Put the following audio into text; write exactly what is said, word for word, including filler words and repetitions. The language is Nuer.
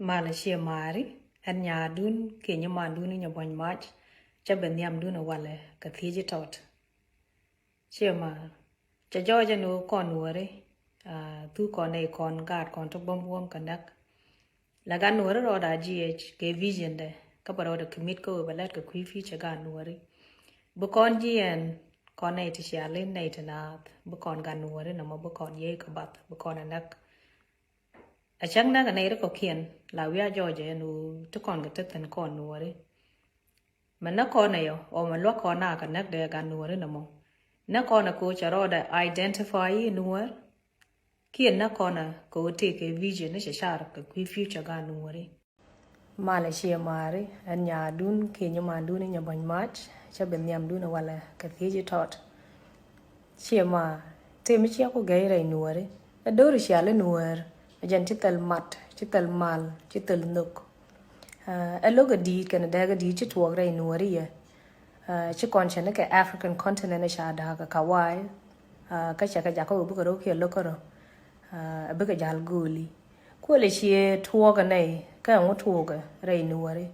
Malɛ ciɛ maari, ɛn nyaadun kiɛ nyimandun inyɛ buɔ̱ny mac, cä ben nhiamdun ɛ walɛ kɛ thiec i̱ tɔt. Ciɛ maar, cɛ jɔɔc ɛn ɣöö kɔn nuɔɔri, ah, thuk kɔn nɛy kɔn gaat kɔn ti buɔ̱m buɔ̱m kɛ näk. La gat nuɔɔri rɔɔda jiɛc kɛ vision dɛ, kä bɛ rɔɔdɛ commit kä ɣöö bɛ lät kɛ kui̱ future gat nuɔɔri. Bi kɔn jiɛn kɔn nɛy ti ciali nɛy ti naath, bi kɔn gat nuɔɔri nɔmɔ bi kɔn yiey kɛ bath, bi kɔn ɛ näk. A cäŋ näk ɛ nɛy ri kɔ̱kiɛn la wiaa jɔɔcɛ ɛn ɣöö ti kɔn kɛ te thi̱n kɔn nuɔɔri. Mɛ näk kɔn ɛ yɔ ɔ mɛ luäk kɔn a kɛ näk dee gat nuɔɔri nɔmɔ. Näk kɔn ɛ kɛ ɣöö cɛ rɔɔdɛ identify i̱ nuɔɔr. Kiɛ näk kɔn ɛ kɛ ɣöö tëëkɛ vision ni cɛ car kɛ kui̱ future gat nuɔɔri. Malɛ ciɛ maari, ɛn nyaadun kiɛ nyimandun inyɛ buɔ̱ny mac, cä ben nhiamdun ɛ walɛ kɛ thiec i̱ tɔt. Ciɛ maar, tëë mi ciɛ ku gɛy rɛy nuɔɔri, ɛ do̱ri ciali nuɔɔr, ɛ jɛn ci thil mat, ci thil mal, ci thil nhök. Ah, ɛ lo̱k ɛ di̱i̱t kɛnɛ dɛɛk ɛ di̱i̱t ci tuɔɔk rɛy nuɔɔri yɛ. Ah, ci kɔn cɛ ni kɛ African continent ɛ ca da̱a̱k ɛ kawaai. Ah, kä cɛ kɛ jakä ɣöö bikɛ ro̱o̱kiɛ lo̱k kärɔ̱. Ah, ɛ bikɛ ja̱l gööli. Kuëlɛ ciɛ tuɔɔk ɛ nɛy, kä ɛŋu tuɔɔk ɛ rɛy nuɔɔri.